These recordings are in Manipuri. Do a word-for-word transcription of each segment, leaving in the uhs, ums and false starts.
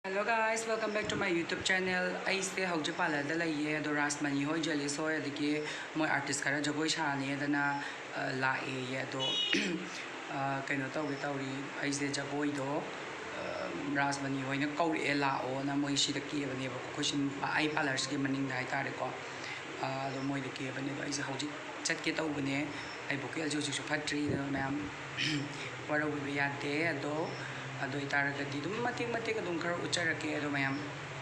Hello guys, welcome back to my YouTube channel. ꯑꯩꯁꯦ ꯍꯧꯖꯤꯛ ꯄꯥꯔꯂꯔꯗ ꯂꯩꯌꯦ, ꯑꯗꯣ ꯔꯥꯖꯃꯅꯤ ꯍꯣꯏ, ꯖꯦꯂꯤꯁ ꯍꯣꯏ, ꯑꯗꯒꯤ ꯃꯣꯏ ꯑꯥꯔꯇꯤꯁ ꯈꯔ ꯖꯒꯣꯏ ꯁꯥꯅꯤꯗꯅ, ꯑ, ꯂꯥꯛꯑꯦꯌꯦ꯫ ꯑꯗꯣ, ꯑ, ꯀꯩꯅꯣ ꯇꯧꯒꯦ ꯇꯧꯔꯤ, ꯑꯩꯁꯦ ꯖꯒꯣꯏꯗꯣ, ꯑ, ꯔꯥꯖꯃꯅꯤ ꯍꯣꯏꯅ ꯀꯧꯔꯛꯑꯦ ꯂꯥꯛꯑꯣꯅ, ꯃꯣꯏ ꯁꯤꯗ ꯀꯦꯕꯅꯦꯕꯀꯣ, ꯑꯩꯈꯣꯏ ꯁꯤ, ꯑꯩ ꯄꯥꯔꯂꯔꯁꯤꯒꯤ ꯃꯅꯤꯡꯗ ꯍꯥꯏꯇꯥꯔꯦꯀꯣ꯫ ꯑ, ꯑꯗꯣ ꯃꯣꯏꯗ ꯀꯦꯕꯅꯦꯕ꯫ ꯑꯩꯁꯦ ꯍꯧꯖꯤꯛ ꯆꯠꯀꯦ ꯇꯧꯕꯅꯦ꯫ ꯑꯩ ꯚꯣꯀꯦꯜꯁꯦ ꯍꯧꯖꯤꯛꯁꯨ ꯐꯠꯇ꯭ꯔꯤ, ꯑꯗꯨꯅ ꯃꯌꯥꯝ ꯋꯥꯔꯧꯕꯤꯕ ꯌꯥꯗꯦ꯫ ꯑꯗꯣ, ꯑꯗꯨ ꯑꯣꯏꯇꯥꯔꯒꯗꯤ ꯑꯗꯨꯝ ꯃꯇꯦꯛ ꯃꯇꯦꯛ ꯑꯗꯨꯝ ꯈꯔ ꯎꯠꯆꯔꯛꯀꯦ꯫ ꯑꯗꯣ ꯃꯌꯥꯝ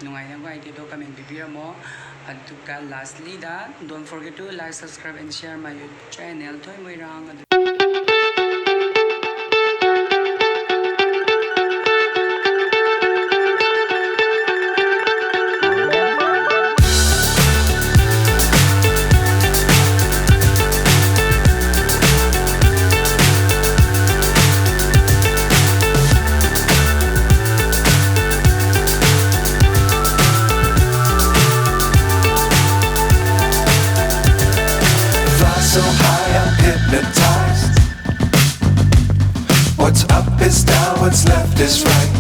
ꯅꯨꯡꯉꯥꯏꯅ ꯅꯨꯡꯉꯥꯏꯇꯦ ꯑꯗꯣ ꯀꯃꯦꯟ ꯄꯤꯕꯤꯔꯝꯃꯣ꯫ ꯑꯗꯨꯒ lastly the, don't forget to like, subscribe and share my channel, ꯊꯣꯏ ꯃꯣꯏꯔꯥꯡ꯫ ꯑꯗꯨ Fly so high, I'm hypnotized. What's up is down, what's left is right.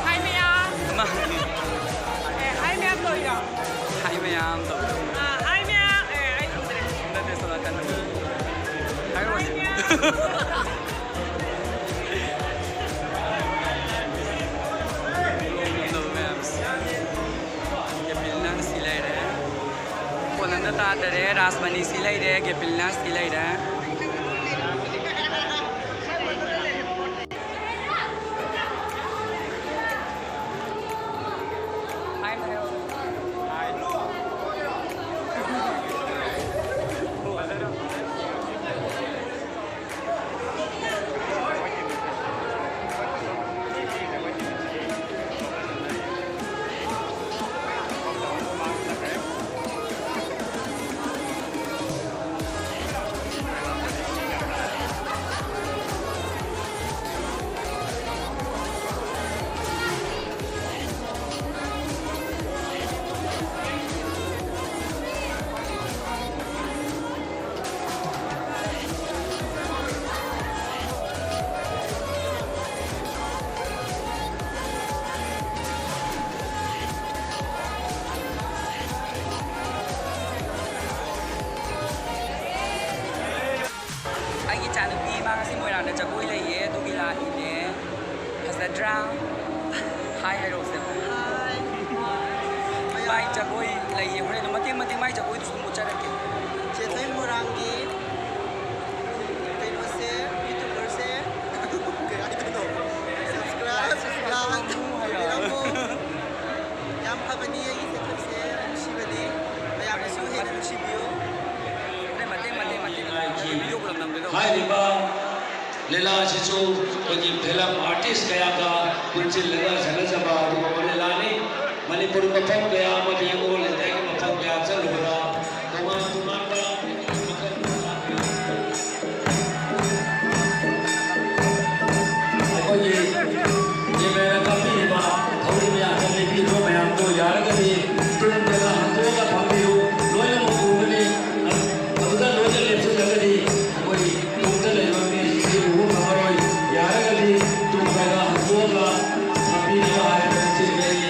Hi ꯃꯌꯥꯝ꯫ ꯑꯦ, hi ꯃꯌꯥꯝ ꯇꯧꯔꯤꯔꯣ? Hi ꯃꯌꯥꯝ ꯇꯧꯔꯤꯔꯣ? ꯑꯥ, hi ꯃꯌꯥꯝ꯫ ꯑꯦ, ꯑꯩ ꯎꯗ꯭ꯔꯦ꯫ ꯅꯠꯇꯦ, ꯁꯣꯝ ꯅꯥꯀꯟꯗ꯫ Hi ꯔꯣꯁꯤ꯫ Hi ꯃꯌꯥꯝ꯫ ꯇꯥꯗꯔꯦ꯫ ꯔꯥꯖꯃꯅꯤꯁꯤ ꯂꯩꯔꯦ, ꯒꯦꯄꯤꯜꯅꯁꯀꯤ ꯂꯩꯔꯦ꯫ ꯑꯩꯒꯤ ꯏꯆꯥꯅꯨꯄꯤ ꯃꯥ ꯉꯁꯤ ꯃꯣꯏꯔꯥꯡꯗ ꯖꯒꯣꯏ ꯂꯩꯌꯦ, ꯑꯗꯨꯒꯤ ꯂꯥꯛꯏꯅꯦ꯫ ꯐꯖꯗ꯭ꯔꯥ? ꯍꯥꯏ ꯍꯥꯏꯔꯛꯑꯣꯁꯦ꯫ ꯃꯥꯏ ꯖꯒꯣꯏ ꯂꯩꯌꯦ, ꯍꯣꯔꯦꯟ ꯃꯇꯦꯛ ꯃꯇꯦꯛ ꯃꯥꯏ ꯖꯒꯣꯏꯗꯨꯁꯨ ꯑꯃꯨꯛ ꯆꯠꯂꯛꯀꯦ꯫ ꯆꯦꯊꯣꯏ ꯃꯣꯏꯔꯥꯡꯒꯤ ꯀꯩꯅꯣꯁꯦ, YouTuberꯁꯦ, ꯀꯩ ꯍꯥꯏꯗꯣꯏꯅꯣ? Subscribe, like ꯇꯧꯕꯤꯔꯝꯃꯨ꯫ ꯌꯥꯝ ꯐꯕꯅꯤ ꯑꯩꯒꯤ ꯆꯦꯊꯣꯏꯁꯦ, ꯅꯨꯡꯁꯤꯕꯅꯤ꯫ ꯃꯌꯥꯝꯅꯁꯨ ꯍꯦꯟꯅ ꯅꯨꯡꯁꯤꯕꯤꯌꯨ꯫ ꯃꯇꯦꯛ, ꯃꯇꯦꯛ, ꯃꯇꯦꯛ, ꯃꯇꯦꯛ, ꯃꯇꯦꯛ, ꯃꯇꯦꯛ, ꯃꯇꯦꯛ, ꯃꯇꯦꯛ, ꯃꯇꯦꯛ, ꯃꯇꯦꯛ, ꯃꯇꯦꯛ, ꯃꯇꯦꯛ, ꯍꯥꯏꯔꯤꯕ ꯂꯤꯂꯥ ꯑꯁꯤꯁꯨ ꯑꯩꯈꯣꯏꯒꯤ ꯐꯤꯂꯝ ꯑꯥꯔꯇꯤꯁ ꯀꯌꯥꯒ ꯄꯨꯟꯁꯤꯜꯂꯒ ꯁꯥꯟꯅꯖꯕ ꯑꯗꯨꯒꯨꯝꯕ ꯂꯤꯂꯥꯅꯤ꯫ ꯃꯅꯤꯄꯨꯔ ꯃꯐꯝ ꯀꯌꯥ ꯑꯃꯗꯤ ꯑꯣꯜ ꯏꯟꯗꯤꯌꯥꯒꯤ ꯃꯐꯝ ꯀꯌꯥ ꯆꯠꯂꯨꯕꯗ ꯇꯣꯉꯥꯟ ꯇꯣꯉꯥꯟꯕ ꯃꯈꯜ ꯑꯩꯈꯣꯏꯒꯤ ꯀꯦꯃꯦꯔꯥ ꯀꯥꯞꯄꯤꯔꯤꯕ ꯊꯧꯔꯤ ꯃꯌꯥꯝꯗ ꯂꯦꯞꯄꯤꯔꯤꯕ ꯃꯌꯥꯝꯗꯣ ꯌꯥꯔꯒꯗꯤ ꯇꯨꯡꯗ ꯍꯟꯗꯣꯛꯑꯒ ꯐꯝꯕꯤꯌꯨ꯫ ꯂꯣꯏꯅꯃꯛ ꯎꯒꯅꯤ꯫ ꯑꯗꯨꯗ ꯂꯣꯏꯅ ꯂꯦꯞꯁꯤꯜꯂꯒꯗꯤ ꯑꯩꯈꯣꯏ ꯇꯨꯡꯗ ꯂꯩꯕ ꯃꯤꯁꯤꯡꯁꯤ ꯎꯕ ꯐꯪꯉꯔꯣꯏ꯫ ꯌꯥꯔꯒꯗꯤ ꯇꯨꯡꯗ ꯍꯟꯗꯣꯛꯑꯒ ꯐꯝꯕꯤꯅꯕ ꯍꯥꯏꯅ ꯅꯤꯡꯁꯤꯡꯖꯔꯤ꯫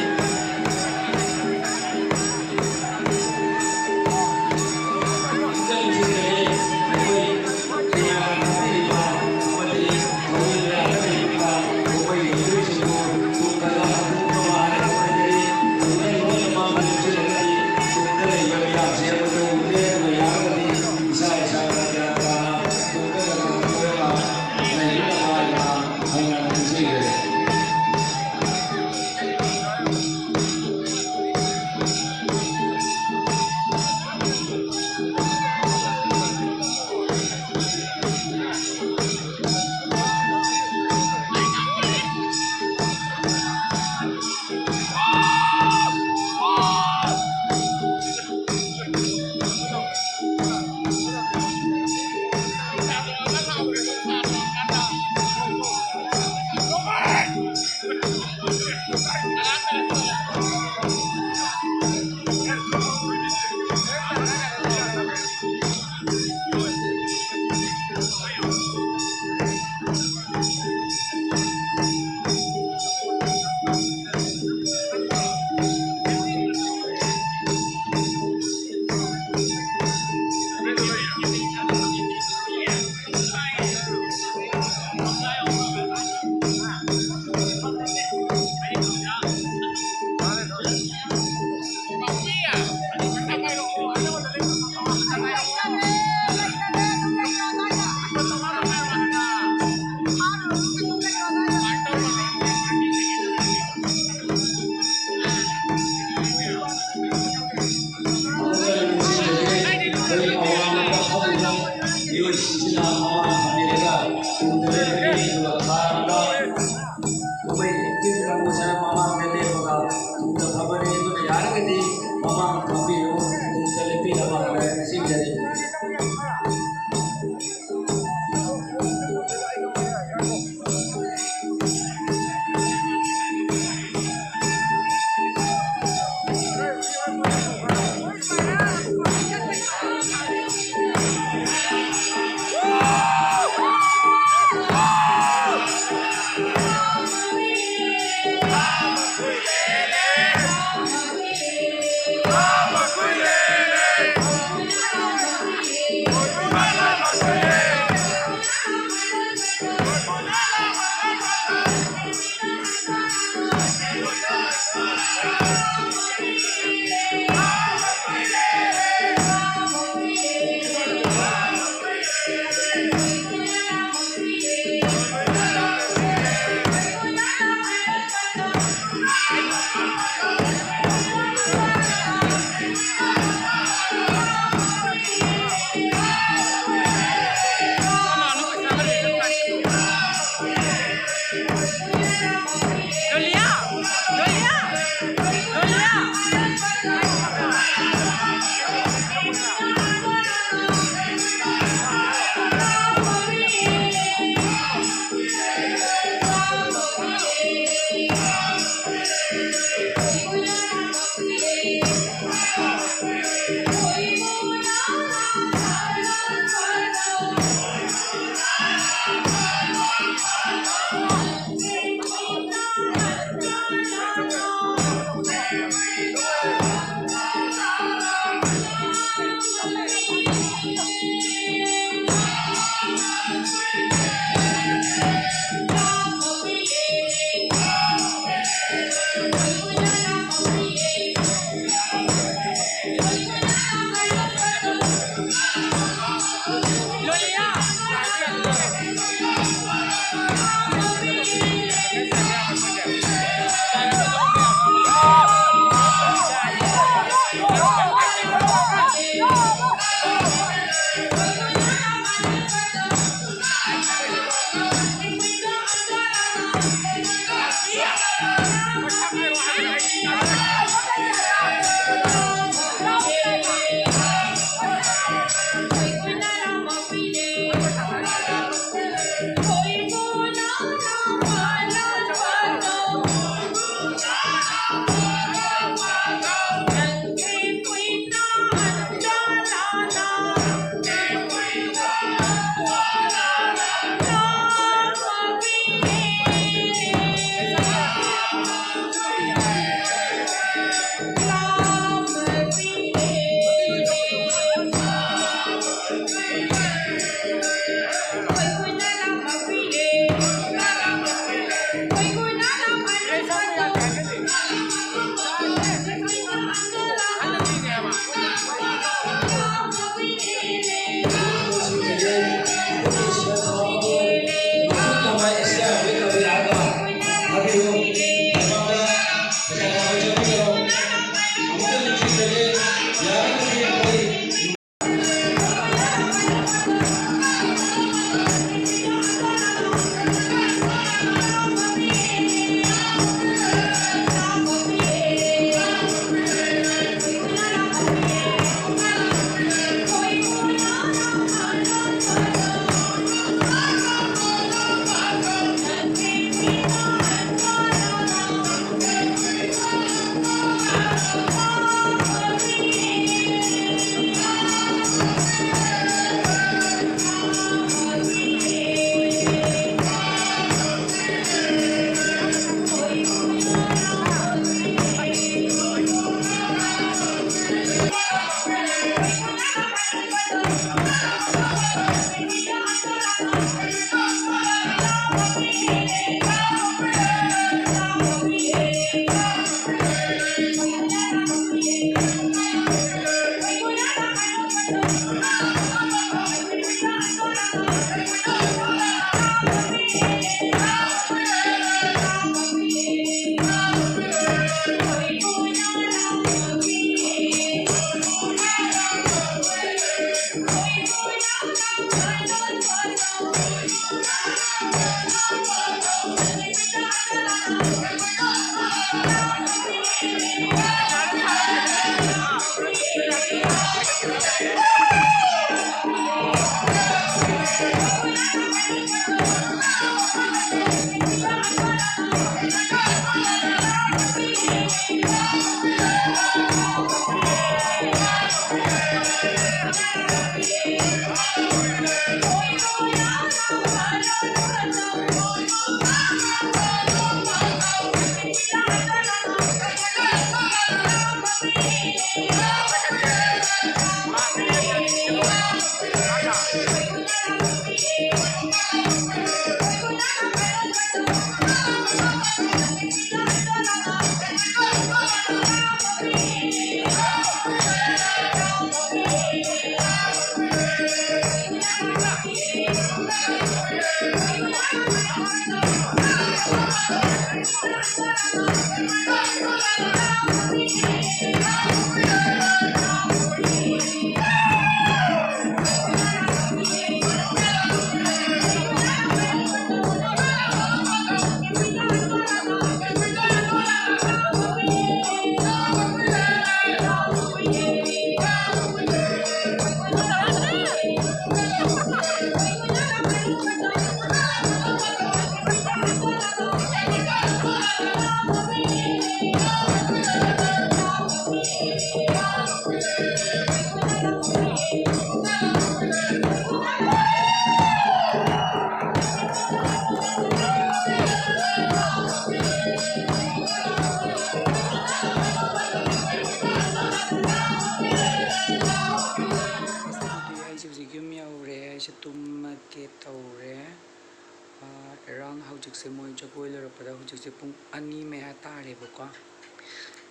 ꯍꯧꯖꯤꯛꯁꯦ ꯃꯣꯏ ꯖꯒꯣꯏ ꯂꯣꯏꯔꯛꯄꯗ ꯍꯧꯖꯤꯛꯁꯦ ꯄꯨꯡ ꯑꯅꯤ ꯃꯌꯥ ꯇꯥꯔꯦꯕꯀꯣ꯫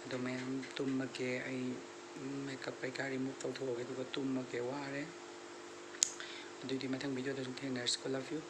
ꯑꯗꯣ ꯃꯌꯥꯝ ꯇꯨꯝꯃꯒꯦ, ꯑꯩ ꯃꯦꯀꯞ ꯀꯩꯀꯥ ꯔꯤꯃꯨꯚ ꯇꯧꯊꯣꯛꯑꯒꯦ, ꯑꯗꯨꯒ ꯇꯨꯝꯃꯒꯦ, ꯋꯥꯔꯦ꯫ ꯑꯗꯨꯗꯤ ꯃꯊꯪ ꯚꯤꯗꯤꯑꯣꯗꯁꯨ ꯊꯦꯡꯅꯔꯁꯤꯀꯣ꯫ Love you꯫